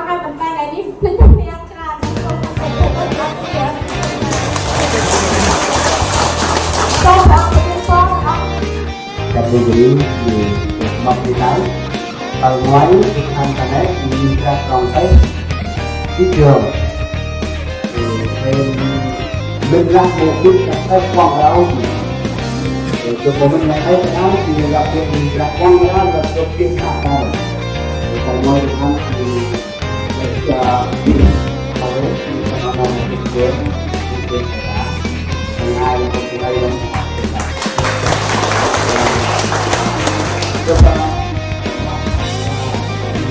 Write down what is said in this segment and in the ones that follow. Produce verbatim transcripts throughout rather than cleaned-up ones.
ma hăn tâm ban nây ni, plih tâm niang kra, tâm ban nây ni. Tâm ban nây ni, tâm ban nây ni. Tâm ban nây ni, tâm ban nây ni. Tơ ngoai, ăn ta nét, ni ra trong tết. Tết Giêng. Thì bên mình là một nước trong tết quan trọng. Thì cho mình là thấy cái đó, thì là việc mình là quan trọng, là cho việc khác nhau. Thì tơ ngoai, ăn thì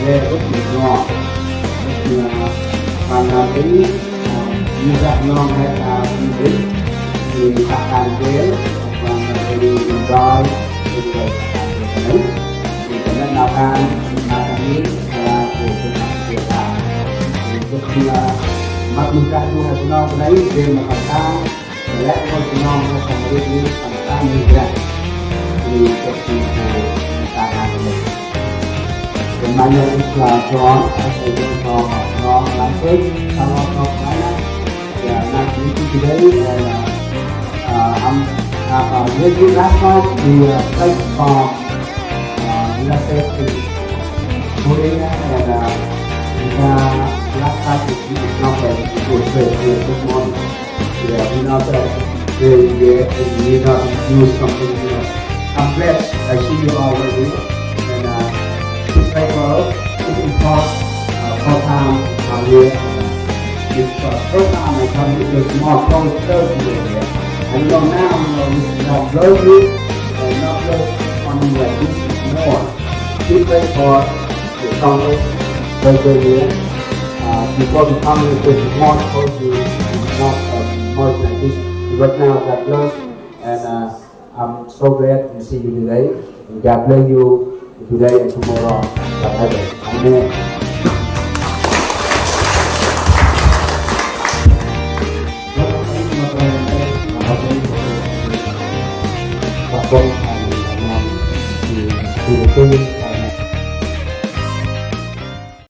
Thì cái nét nào ăn, ăn ăn đi, à, thì cái nét nào ăn đi, à, thì cái nét nào ăn. Thì cái, à, mặc dù ra du học nó cái đấy, về mà còn ta, lẽ có cái non nó không có đi, còn ta đi ra. Thì cái gì thì ta ăn được. Thì mà nhận là cho, cho, cho, cho nó lắm hết, sau đó nó phải là, là, là chỉ cái gì đấy, là, là, à, ăn, à, à, với cái lá khói thì, à, phải còn, à, là cái gì. Thôi đấy nhá, là, là, là, lá khói thì chỉ được năm bảy, chỉ được về, về cái món. Yeah, we not that, they, they, we not do something, you know. I'm blessed. I see you already. And, uh, it's like, uh, it's important, uh, for time I'm here. It's, uh, first time I come here, it's more close, close to here. And you know, now, you know, it's not close, and not close on you like this more. Please pray for the Congress, for the year. Uh, before the Congress, there's more close to, not, uh, more like this. But now, God bless, and, uh, I'm so glad to see you today. And God bless you today and tomorrow. God bless. Amen.